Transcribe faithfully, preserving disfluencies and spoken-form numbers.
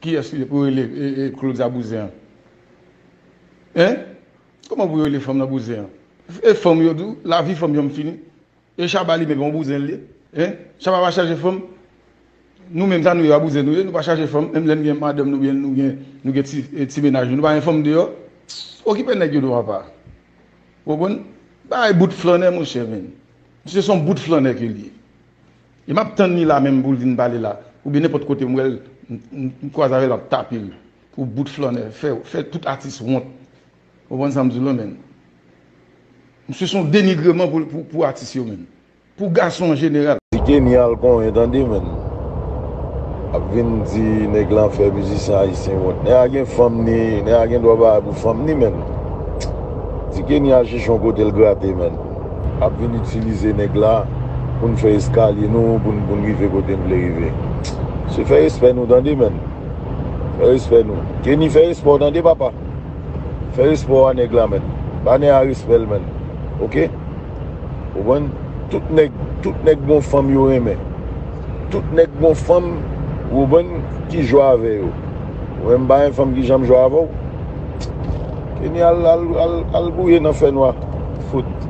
Kiyès ki pou rele e, e, Claudia bouzen an? Hein? Kòman pou yo rele fanm nan bouzen an? E fanm yo tou, lavi fanm yo m fini. E Shabba li menm yon bouzen l ye. Hein? Shabba pa chaje fanm. Nou menm sa nou ye, a bouzen nou ye, nou pa chaje fanm. Menm lè n gen madanm nou, byen nou gen, nou gen ti, e, ti mennaj nou, nou pa gen fanm deyò. Okipe nèg yo non papa. Ou konprann? Bay bout flannè monchè men. Misye se yon bout flannè ke li ye. E m ap tann li la menm pou l vin pale la. Oubyen nenpòt kote m wè l, m, m, m kwaze avè l, m ap tape l. Pou bout flannè, fè, fè tout atis wont. Ou konprann sa m di w lan men. Misye se yon denigreman pou, pou, pou atis yo men. Pou gason an jeneral. Di Kenny al konyen tande men. Ap vin di nèg la fè mizisyen ayisyen wont. Nèg la gen fanm ni, nèg la gen dwa bagay pou fanm ni men. Di Kenny al chèche yon kote l grate men. Ap vin itilize nèg la pou n fè eskalye nou, pou n, pou n rive kote n vle rive. Se fè respè nou tande men. Fè respè nou. Kenny fè respè w tande papa. Fè respè w a nèg la men. Ba nèg la respè l men. Oke? Ou konprann? Tout nèg, tout nèg gon fanm yo renmen. Tout nèg gon fanm, ou konprann, ki jwe avè yo. Ou menm pa gen fanm ki janm jwe avè w. Kenny al, al, al, al gouye nan fènwa. Fout.